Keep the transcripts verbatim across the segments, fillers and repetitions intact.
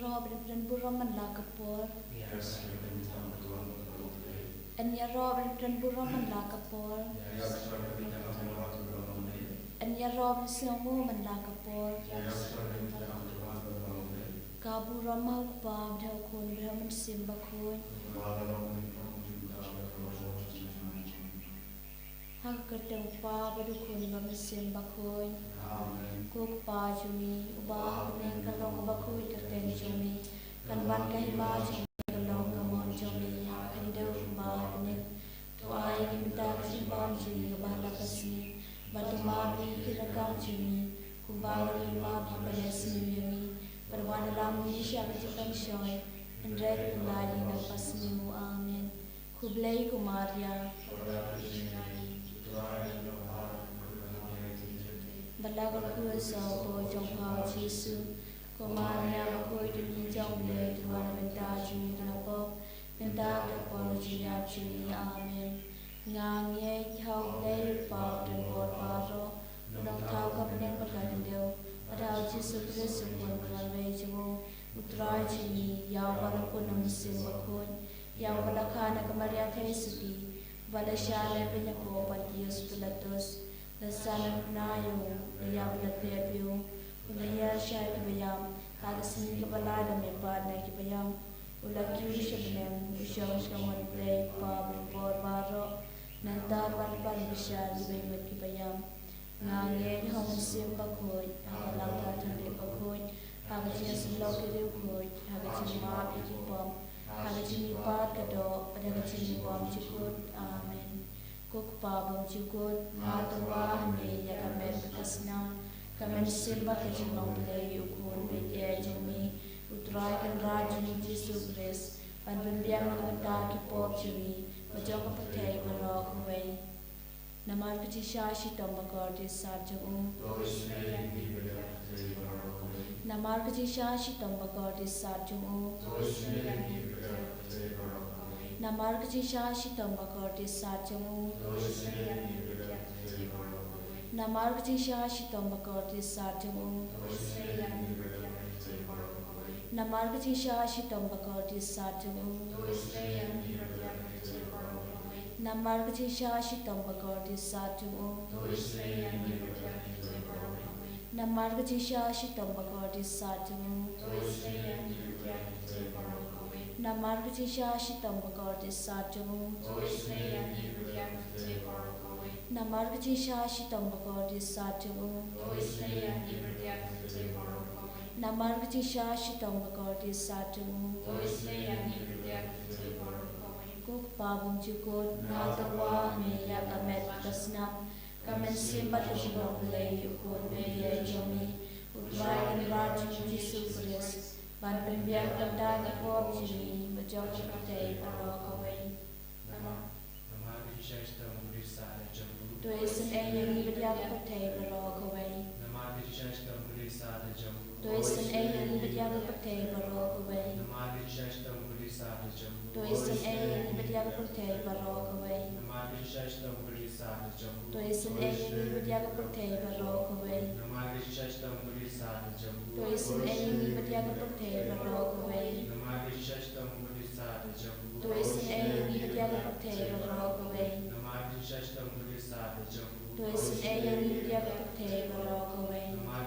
Ïaroh ban pynburom man la ka por. Yn ïaroh ban pynburom man la ka por. Yn ïaroh ban sngewnguh man la ka por. Ka burom ha u Kpa bad ha u Khun bad ha u Mynsiem Bakhuid. Ha ka kyrteng u Kpa bad u Khun bad u Mynsiem Bakhuid. Amen. Ko Kpa jong ngi uba ha bneng, ka long kaba khuid ka kyrteng jong me. Kan wan ka hima jong me, kan long ka mon jong me ha ka khyndew kumba ha bneng. To ai ïa ngi mynta ka jingbam jong ngi kaba ha la ka sngi, bad to map ïa ngi ki ryngkat jong ngi kumba ngi map ïa kiba leh sniew ïa ngi. Bad wat ïalam ngi sha ka jingpynshoi, hynrei to pyllait ïa ngi na ka basniew. Amen. Khublei ko Maria. Ba la ka khuid sa u kpa jong pha u Jisu. Ko Maria bakhuid, to mih jong U Blei, to wan na ka bynta jong ngi kiba la pop, mynta bad ha ka por jong ka jingïap jong ngi. Amen. Nga ngeit ha U Blei U Kpa u donbor baroh, u nongthaw ka bneng bad ka khyndew, bad ha u Jisu Khrist u khun ba marwei jong u, U Trai jong ngi, ïa uba la pun na u Mynsiem Bakhuid, ïa uba la kha na ka Maria Theisotti, uba la shah lehbeiñ ha Pontius Pilatus, la sah na ka bnai ïa u, la ïap, la pep ïa u, u la hiar sha kiba ïap, ha ka sngi kaba lai u la mihpat na kiba ïap, u la kiew sha bneng, u shong sha ka mon U Blei U Kpa ba donbor baroh, nangta u wan ban bishar ïa kiba ïap. Nga ngeit ha u Mynsiem Bakhuid, ha ka Balang Katholik bakhuid, ha ka jingïasyllok ki riewkhuid, ha ka jingmap ïa ki pop, ha ka jingmihpat ka doh, bad ha ka jingbymjukut. Amen. Ko Kpa bymjukut, nga tyrwa ha me ïa ka met bad ka snam, ka mynsiem bad ka jinglong Blei ïa u Khun baïeit jong me, U Trai Kynrad jong ngi U Jisu Khrist, ban pynbiang na ka bynta ki pop jong ngi bad jong ka pyrthei baroh kawei. Namar ka jingshisha shitom bakordit sat jong u. Namar ka jingshisha shitom bakordit sat jong u. Namar ka jingshisha shitom bakordit sat jong u. Namar ka jingshisha shitom bakordit sat jong u. Namar ka jingshisha shitom bakordit sat jong u. Namar ka jingshisha shitom bakordit sat jong u. Namar ka jingshisha shitom bakordit sat jong u. Namar ka jingshisha shitom bakordit sat jong u. Namar ka jingshisha shitom bakordit sat jong u. Namar ka jingshisha shitom bakordit sat jong u. Ko Kpa bymjukut, nga tyrwa ha me ïa ka met bad ka snam, ka mynsiem bad ka jinglong Blei ïa u Khun baïeit jong me, U Trai Kynrad jong ngi U Jisu Khrist, ban pynbiang na ka bynta ki pop jong ngi bad jong ka pyrthei baroh kawei. Namar ka jingshisha shitom bakordit sat jong u. To isynei ïa ngi bad ïa ka pyrthei baroh kawei. Namar ka jingshisha shitom bakordit sat jong u. To isynei ïa ngi bad ïa ka pyrthei baroh kawei. Namar ka jingshisha shitom bakordit sat jong u. To isynei ïa ngi bad ïa ka pyrthei baroh kawei. Namar ka jingshisha shitom bakordit sat jong u. To isynei ïa ngi bad ïa ka pyrthei baroh kawei. Namar ka jingshisha shitom bakordit sat jong u. To isynei ïa ngi bad ïa ka pyrthei baroh kawei. Namar ka jingshisha shitom bakordit sat jong u. To isynei ïa ngi bad ïa ka pyrthei baroh kawei. Namar ka jingshisha shitom bakordit sat jong u. To isynei ïa ngi bad ïa ka pyrthei baroh kawei. Namar ka jingshisha shitom bakordit sat jong u. To isynei ïa ngi bad ïa ka pyrthei baroh kawei. Namar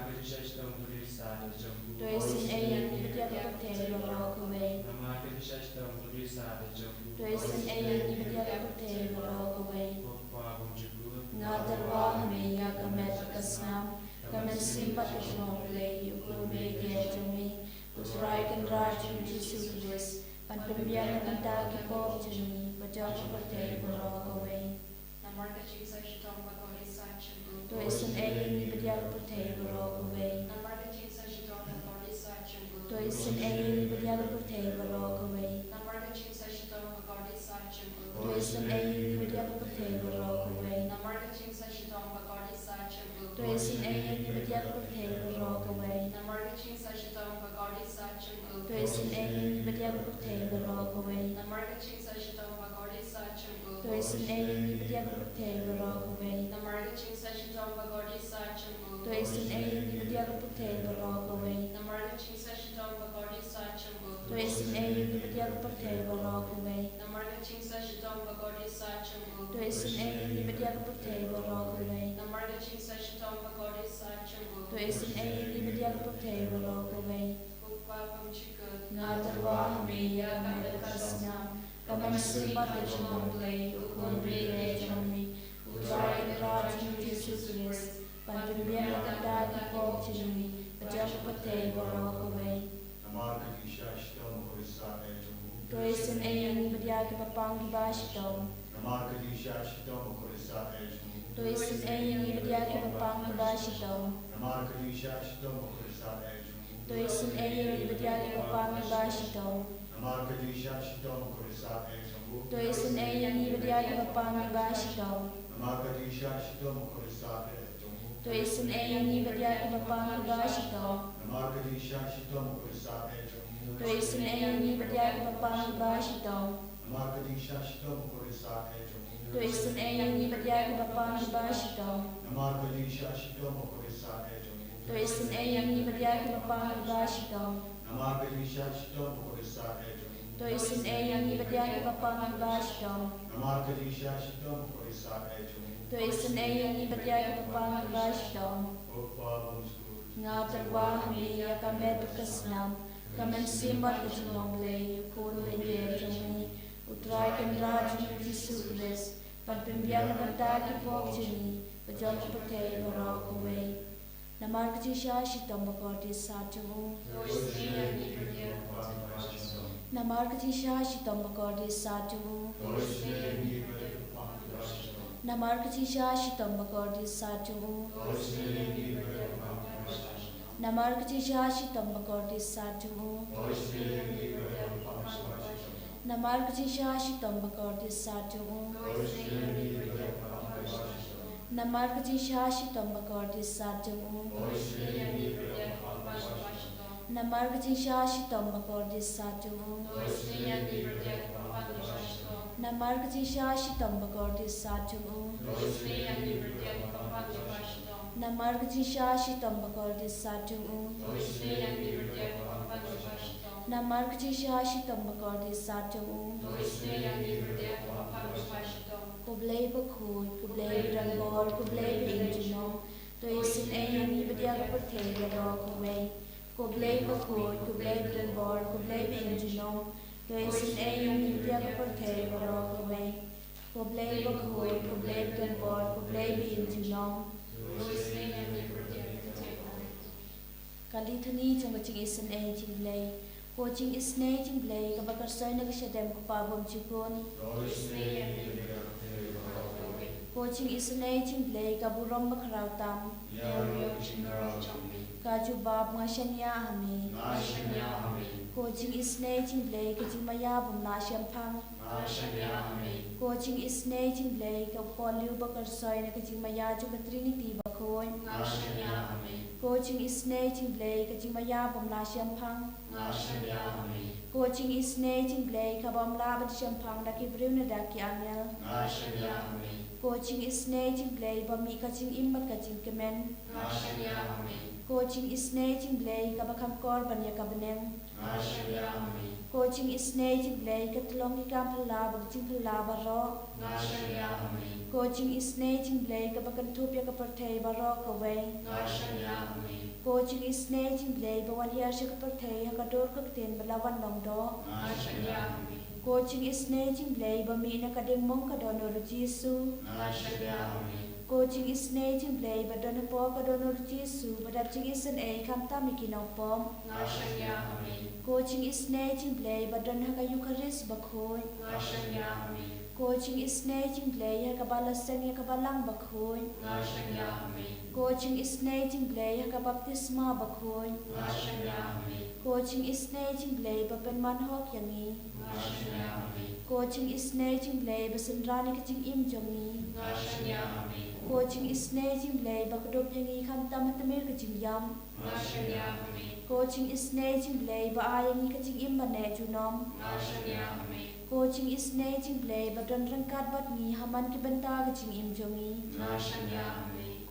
ka jingshisha shitom bakordit sat jong u. To isynei ïa ngi bad ïa ka pyrthei baroh kawei. Namar ka jingshisha shitom bakordit sat jong u. To isynei ïa ngi bad ïa ka pyrthei baroh kawei. Ko Kpa bymjukut, nga tyrwa ha me ïa ka met bad ka snam, ka mynsiem bad ka jinglong Blei ïa u Khun baïeit jong me, U Trai Kynrad jong ngi U Jisu Khrist, ban pynbiang na ka bynta ki pop jong ngi bad jong ka pyrthei baroh kawei. Namar ka jingshisha shitom bakordit sat jong u. To isynei ïa ngi bad ïa ka pyrthei baroh kawei. Namar ka jingshisha shitom bakordit sat jong u. To isynei ïa ngi bad ïa ka pyrthei baroh kawei. Namar ka jingshisha shitom bakordit sat jong u. To isynei ïa ngi bad ïa ka pyrthei baroh kawei. Namar ka jingshisha shitom bakordit sat jong u. To isynei ïa ngi bad ïa ka pyrthei baroh kawei. Namar ka jingshisha shitom bakordit sat jong u. To isynei ïa ngi bad ïa ka pyrthei baroh kawei. Namar ka jingshisha shitom bakordit sat jong u. To isynei ïa ngi bad ïa ka pyrthei baroh kawei. Namar ka jingshisha shitom bakordit sat jong u. pyrthei baroh kawei. Namar ka jingsah shitom ba kordit sah jong u. To isynei ïa ngi bad ïa ka pyrthei baroh kawei. Namar ka jingsah shitom ba kordit sah jong u. To isynei ïa ngi bad ïa ka pyrthei baroh kawei. Namar ka jingsah shitom ba kordit sah jong u. To isynei ïa ngi bad ïa ka pyrthei baroh kawei. Ko Pa bymjukut, nga tyrwa ha me ïa ka met ka snam, ka mynsiem bad ka jinglong Blei, U Khun bapher jong me, U Trai Kynrad jong ngi U Jisu Khrist, ban pynbiang na ka bynta ki pop jong ngi bad jong ka pyrthei baroh kawei. Namar ka jingsah shitom ba kordit sah eh jong u. To isynei ïa ngi bad ïa kiba pang kiba shitom. Namar ka jingsah shitom ba kordit sah eh jong u. To isynei ïa ngi bad ïa kiba pang kiba shitom. Namar ka jingsah shitom ba kordit sah eh jong u. To isynei ïa ngi bad ïa kiba pang kiba shitom. Namar ka jingsah shitom ba kordit sah eh jong u. To isynei ïa ngi bad ïa kiba pang kiba shitom. Namar ka jingsah shitom ba kordit sah eh jong u. To isynei ïa ngi bad ïa kiba pang kiba shitom. Namar ka jingsah shitom ba kordit sah eh jong u. To isynei ïa ngi bad ïa kiba pang kiba shitom. Namar ka jingsah shitom ba kordit sah eh jong u. To isynei ïa ngi bad ïa kiba pang kiba shitom. Namar ka jingsah shitom ba kordit sah eh jong u. To isynei ïa ngi bad ïa kiba pang kiba shitom. Namar ka jingsah shitom ba kordit sah eh jong u. To isynei ïa ngi bad ïa kiba pang kiba shitom. Namar ka jingsah shitom ba kordit sah eh jong u. To isynei ïa ngi bad ïa kiba pang kiba shitom. Ko Pa bymjukut, nga tyrwa ha me ïa ka met bad ka snam, ka mynsiem bad ka jinglong Blei, U Khun bapher jong me, U Trai Kynrad jong ngi U Jisu Khrist, ban pynbiang na ka bynta ki pop jong ngi bad jong ka pyrthei baroh kawei. Namar ka jingsah shitom ba kordit sah jong u. Namar ka jingsah shitom ba kordit sah jong u. Namar ka jingsah shitom ba kordit sah jong u. Namar ka jingsah shitom ba kordit sah jong u. Namar ka jingsah shitom ba kordit sah jong u. Namar ka jingsah shitom ba kordit sah jong u. Namar ka jingsah shitom ba kordit sah jong u. Namar ka jingsah shitom ba kordit sah jong u. Namar ka jingsah shitom ba kordit sah jong u. Namar ka jingsah shitom ba kordit sah jong u. Ko Blei bakhuid, ko Blei badonbor, ko Blei ba im junom. To isynei ïa ngi bad ïa ka pyrthei baroh kawei. Ko Blei bakhuid, ko Blei badonbor, ko Blei ba im junom. To isynei ïa ngi bad ïa ka pyrthei baroh kawei. Ko Blei bakhuid, ko Blei badonbor, ko Blei ba im junom. Ka Litany jong ka jingisynei jong U Blei. Ko jingisynei jong U Blei kaba kyrshoi na ka shadem ko Pa bymjukut. Ko jingisynei jong U Blei ka burom bakhraw tam. Ka jubab, nga shaniah ha me. Ko jingisynei jong U Blei ka jingmaïa bym lah shemphang. Ko jingisynei jong U Blei ka koit lyiuh ba kyrshoi na ka jingmaïa jong ka Trinity bakhuid. Ko jingisynei jong U Blei ka jingmaïa bym lah shemphang. Ko jingisynei jong U Blei ka bym lah ban shemphang da ki briew ne da ki angel. Ko jingisynei jong U Blei ba mih ka jingim bad ka jingkmen. Ko jingisynei jong U Blei kaba kham kor ban ïa ka bneng. Ko jingisynei jong U Blei ka tyllong ki kam phylla bad ki jingphylla baroh. Ko jingisynei jong U Blei kaba kynthup ïa ka pyrthei baroh kawei. Ko jingisynei jong U Blei ba wan hiar sha ka pyrthei ha ka dur ka ktien ba la wan long doh. Ko jingisynei jong U Blei ba mih na ka diengmong ka dohnud U Jisu. Ko jingisynei jong U Blei ba don hapoh ka dohnud U Jisu ba dap jingisynei khamtam ïa ki nongpop. Ko jingisynei jong U Blei ba don ha ka Eukharist bakhuid. Ko jingisynei jong U Blei ha kaba la seng ïa ka Balang bakhuid. Ko jingisynei jong U Blei ha ka baptisma bakhuid. Ko jingisynei jong U Blei ba pynman hok ïa ngi. Ko jingisynei jong U Blei ba synran ïa ka jingim jong ngi. Ko jingisynei jong U Blei ba kdup ïa ngi khamtam ha tmier ka jingïap. Ko jingisynei jong U Blei ba ai ïa ngi ka jingim ba neh junom. Ko jingisynei jong U Blei ba don ryngkat bad ngi ha man ki bynta ka jingim jong ngi.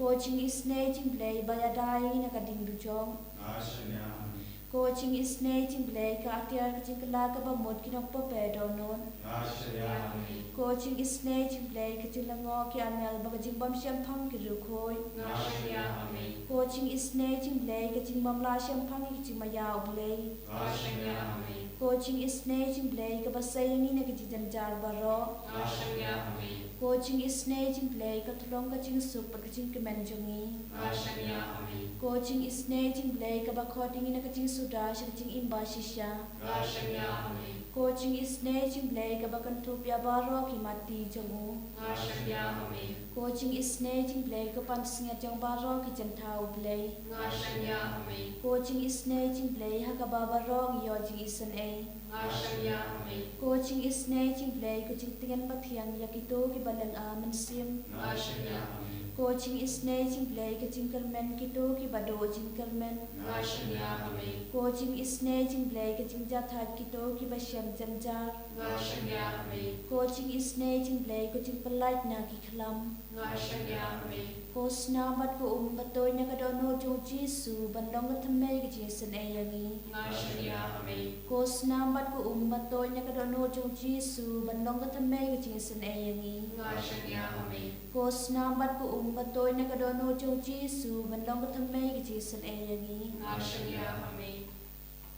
Ko jingisynei jong U Blei ba ïada ïa ngi na ka ding dujok. Nga shaniah ha me. Ko jingisynei jong U Blei ka atiar ka jingkylla kaba mut ki nongpop dohnud. Nga shaniah ha me. Ko jingisynei jong U Blei ka jinglyngngoh ki angel bad ka jingbym shemphang ki riewkhuid. Nga shaniah ha me. Ko jingisynei jong U Blei ka jingbym lah shemphang ïa ki jingmaïa U Blei. Nga shaniah ha me. Ko jingisynei jong U Blei kaba sei ïa ngi na ki jingjynjar baroh. Nga shaniah ha me. Ko jingisynei jong U Blei ka tyllong ka jingsuk bad ka jingkmen jong ngi. Nga shaniah ha me. Ko jingisynei jong U Blei kaba khot ïa ngi na ka jingsuda sha ka jingim ba shisha. Nga shaniah ha me. Ko jingisynei jong U Blei kaba kynthup ïa baroh ki matti jong u. Nga shaniah ha me. Ko jingisynei jong U Blei ka pansngiat jong baroh ki jingthaw U Blei. Nga shaniah ha me. Ko jingisynei jong U Blei ha kaba baroh ngi ïoh jingisynei. Nga shaniah ha me. Ko jingisynei jong U Blei ka jingtngen pathiang ïa kito kiba lynga mynsiem. Nga shaniah ha me. Ko jingisynei jong U Blei ka jingkyrmen kito kiba duh jingkyrmen. Nga shaniah ha me. Ko jingisynei jong U Blei ka jingjahthait kito kiba shem jynjar. Nga shaniah ha me. Ko jingisynei jong U Blei ka jingpyllait na ki khlam. Nga shaniah ha me. Ko snam bad ko um ba tuid na ka dohnud jong U Jisu ban long ka thymmei ka jingisynei ïa ngi. Nga shaniah ha me. Ko snam bad ko um ba tuid na ka dohnud jong U Jisu ban long ka thymmei ka jingisynei ïa ngi. Nga shaniah ha me. Ko snam bad ko um ba tuid na ka dohnud jong U Jisu ban long ka thymmei ka jingisynei ïa ngi. Nga shaniah ha me.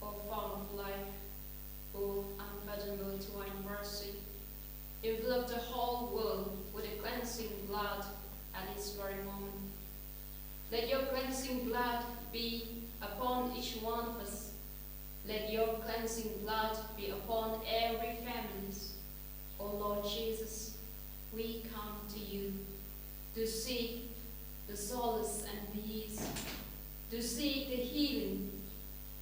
O Fount of Life, O unfathomable divine mercy, envelop the whole world with a cleansing blood at this very moment. Let your cleansing blood be upon each one of us. Let your cleansing blood be upon every families. O Lord Jesus, we come to you to seek the solace and peace, to seek the healing.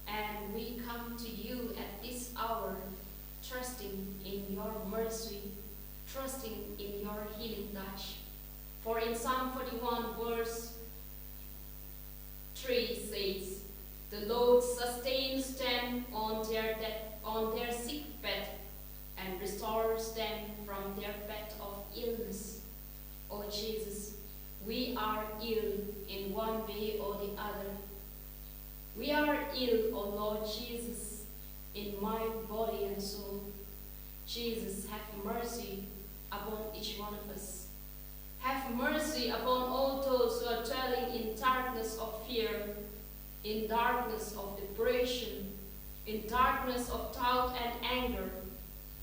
And we come to you at this hour, trusting in your mercy, trusting in your healing touch. For in Psalm forty-one, verse three says, "The Lord sustains them on their death, on their sick bed, and restores them from their bed of illness." Oh Jesus, we are ill in one way or the other. We are ill, O Lord Jesus, in mind, body, and soul. Jesus, have mercy upon each one of us. Have mercy upon all those who are dwelling in darkness of fear, in darkness of depression, in darkness of doubt and anger,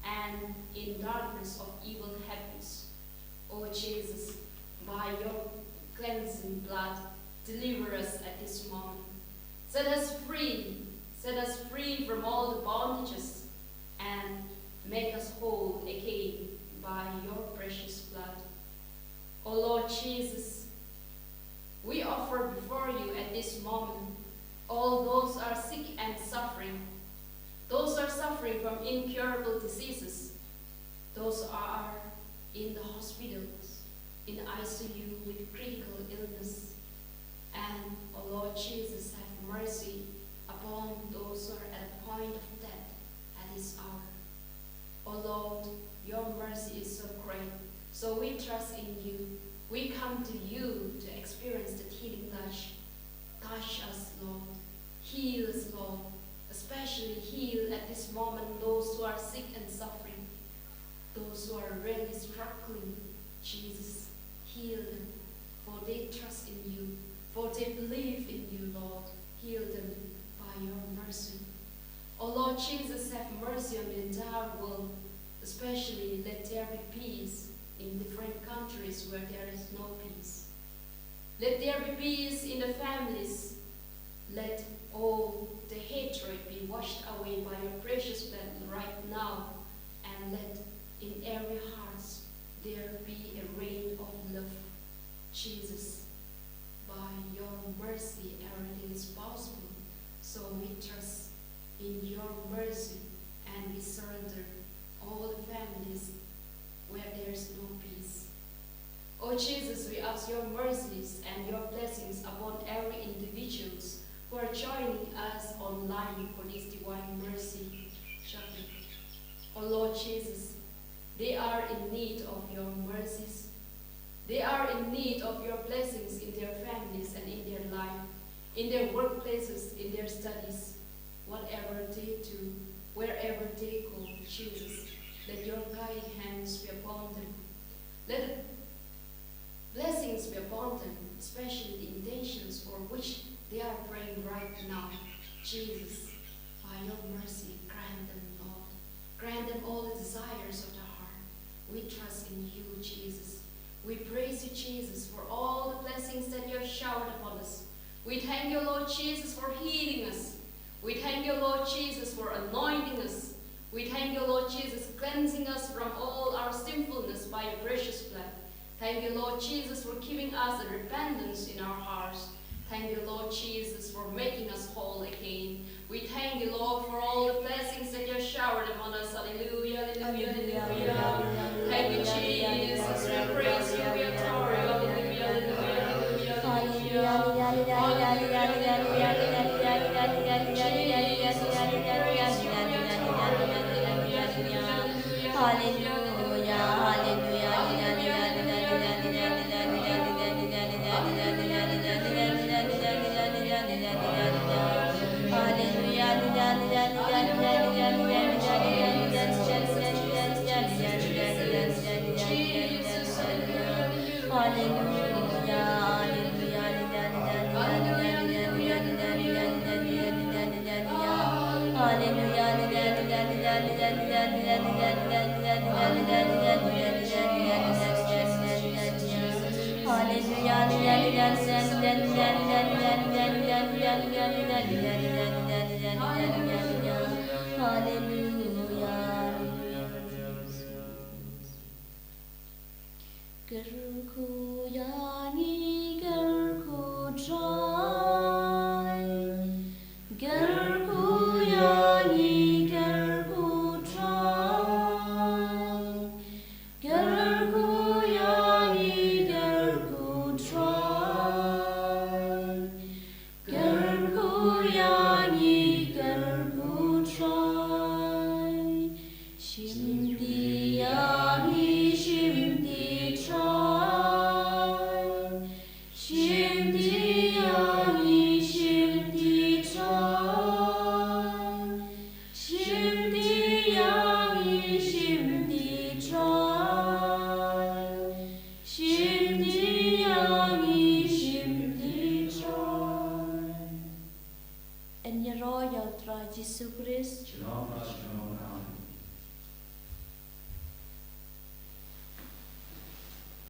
and in darkness of evil habits. O Jesus, by your cleansing blood, deliver us at this moment. Set us free, set us free from all the bondages, and make us whole again by your precious blood. O Lord Jesus, we offer before you at this moment all those are sick and suffering, those are suffering from incurable diseases, those are in the hospitals, in I C U with critical illness. And, O Lord Jesus, have mercy upon those who are at the point of death at this hour. O Lord, your mercy is so great. So we trust in you. We come to you to experience the healing touch. Touch us, Lord. Heal us, Lord. Especially heal at this moment those who are sick and suffering, those who are really struggling. Jesus, heal them, for they trust in you, for they believe in you, Lord. Heal them by your mercy. O Lord Jesus, have mercy on the entire world, especially let there be peace in different countries where there is no peace. Let there be peace in the families. Let all the hatred be washed away by your precious blood right now, and let in every heart there be a rain of love. Jesus, by your mercy, everything is possible. So we trust in your mercy and we surrender all the families where there is no peace. O Jesus, we ask your mercies and your blessings upon every individuals who are joining us online for this Divine Mercy Chaplet. O Lord Jesus, they are in need of your mercies. They are in need of your blessings in their families and in their life, in their workplaces, in their studies. Whatever they do, wherever they go, Jesus, let your guiding hands be upon them. Let the blessings be upon them, especially the intentions for which they are praying right now. Jesus, by your mercy, grant them, Lord. Grant them all the desires of the heart. We trust in you, Jesus. We praise you, Jesus, for all the blessings that you have showered upon us. We thank you, Lord Jesus, for healing us. We thank you, Lord Jesus, for anointing us. We thank you, Lord Jesus, cleansing us from all our sinfulness by your precious blood. Thank you, Lord Jesus, for giving us a repentance in our hearts. Thank you, Lord Jesus, for making us whole again. We thank you, Lord, for all the blessings that you have showered upon us. Hallelujah, hallelujah, hallelujah. Thank you, Jesus. We praise you, we adore you. Hallelujah, hallelujah, hallelujah. Hallelujah, hallelujah, hallelujah, hallelujah, hallelujah. Jesus, we praise you, we adore you. Hallelujah, hallelujah, hallelujah. Hallelujah, hallelujah, hallelujah, hallelujah. Hallelujah. Kyrkhu ïa ngi, kyrkhu Trai. Kyrkhu ïa ngi, kyrkhu Trai. Kyrkhu ïa ngi, kyrkhu Trai. Kyrkhu ïa ngi, kyrkhu Trai. Shimti ïa ngi, shimti Trai. Shimti ïa ngi, shimti Trai. Shimti ïa ngi, shimti Trai. Shimti ïa ngi, shimti Trai. Yn ïaroh ïa u Trai Jisu Khrist.